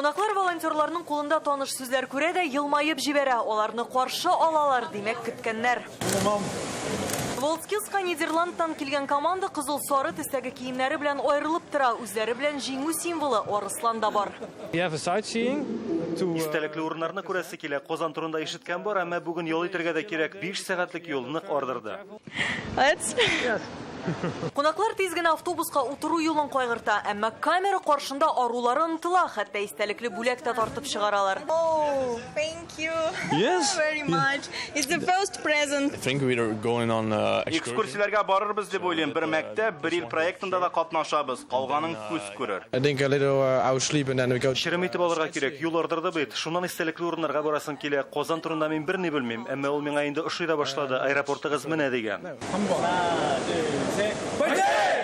Кунаклар волонтерларның кулында таныш сүзләр күрә дә елмаеп җибәрә. Аларны каршы алалар, димәк, көткәннәр. WorldSkills-ка Нидерландтан килгән команда кызыл сары төстәге киемнәре белән аерылып тора. Үзләре белән җиңү символы арыслан да бар. Истәлекле урыннарны күрәсе килә. Казан турында ишеткән бар, әмма бүген ял итәргә дә кирәк. 5 сәгатьлек юл нык ардырды. Let's. Кунаклар тиз генә автобуска утыру юлын кайгырта, әмма камера каршында арулары онытыла, хәтта истәлекле бүләк тә тартып чыгаралар. Oh, thank you Yes. very much. It's the first present. I think we are going on Экскурсияләргә барырбыз дип уйлыйм. Бер мәктәп, бер ил проектында да катнашабыз. Калганын күз күрер. I think a little hour sleep and then we go. Черем итеп алырга кирәк. Юл ардырды бит. Шуннан истәлекле урыннарга барасым килә. Казан турында мин берни белмим, әмма ул миңа инде ошый да башлады. Аэропортыгыз менә дигән.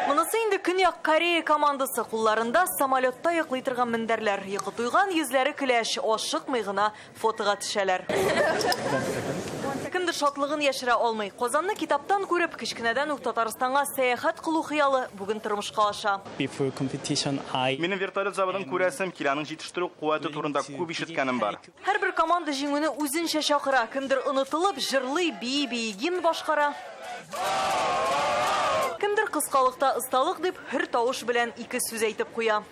Монысы инде Көньяк Корея командасы, кулларында самолетта йоклый торган мендәрләр. Йокы туйган йөзләре көләч, ашыкмый гына фотога төшәләр. Кемдер шатлыгын яшерә алмый. Казанны китаптан күреп, кечкенәдән үк Татарстанга сәяхәт кылу хыялы бүген тормышка аша. Before competition, I Минем вертолет заводын күрәсем килә, аның җитештерү куәте турында күп ишеткәнем бар. Һәрбер команда җиңүне үзенчә чакыра. Кемдер онытылып, җырлый, бии-бии гимн башкара. Кемдер кыскалыкта осталык дип, һөр тавыш белән ике сүз әйтеп куя.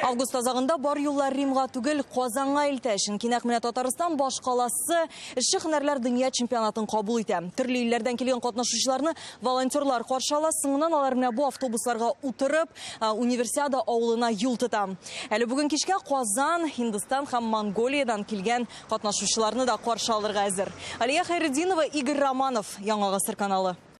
Август азагында бар юллар Римга түгел, Казанга илтә. Чөнки нәкъ менә Татарстан башкаласы эшче һөнәрләр дөнья чемпионатын кабул итә. Төрле илләрдән килгән катнашучыларны волонтерлар каршы ала. Соңыннан алар менә бу автобусларга утырып, Универсиада авылына юл тота. Әле бүген кичкә Казан, Һиндстан һәм Монголиядән килгән катнашучыларны да каршы алырга әзер. Алия Хәйретдинова, Игорь Романов, Яңа Гасыр каналы.